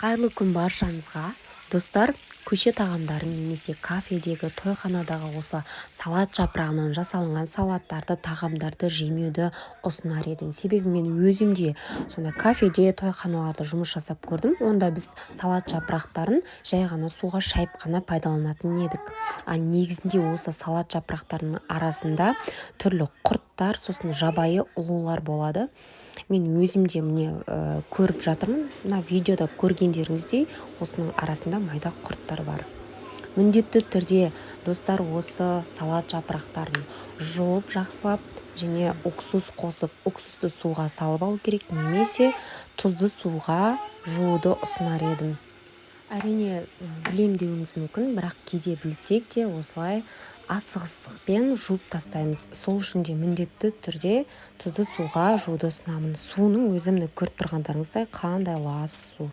Қайырлы күн баршаңызға, достар! Көше тағамдарын немесе кафедегі, тойханадағы осы салат жапырағынан жасалынған салаттарды, тағамдарды жемеуді ұсынар едім. Себебі мен өзім де сондай кафеде, тойханаларда жұмыс жасап көрдім. Онда біз салат жапырақтарын жай ғана суға шайып қана пайдаланатын едік. А негізінде осы салат жапырақтарының арасында түрлі құрттар, сосын жабайы ұлулар болады. Мен өзім де, міне, көріп жатырмын. Мына видеода көргендеріңіздей, осының арасында майда құрттар бар. Міндетті түрде, достар, осы салат жапырақтарын жуып жақсылап және уксус қосып, уксусты суға салып алу керек немесе тұзды суға жууды ұсынар едім. Әрине, білем деуіңіз мүмкін, бірақ кейде білсек те, осылай асығыстықпен жуып тастаймыз. Сол үшін де міндетті түрде тұзды суға жууды ұсынамын. Суының өзі, міне, көріп тұрғандарыңыздай, қандай лас су.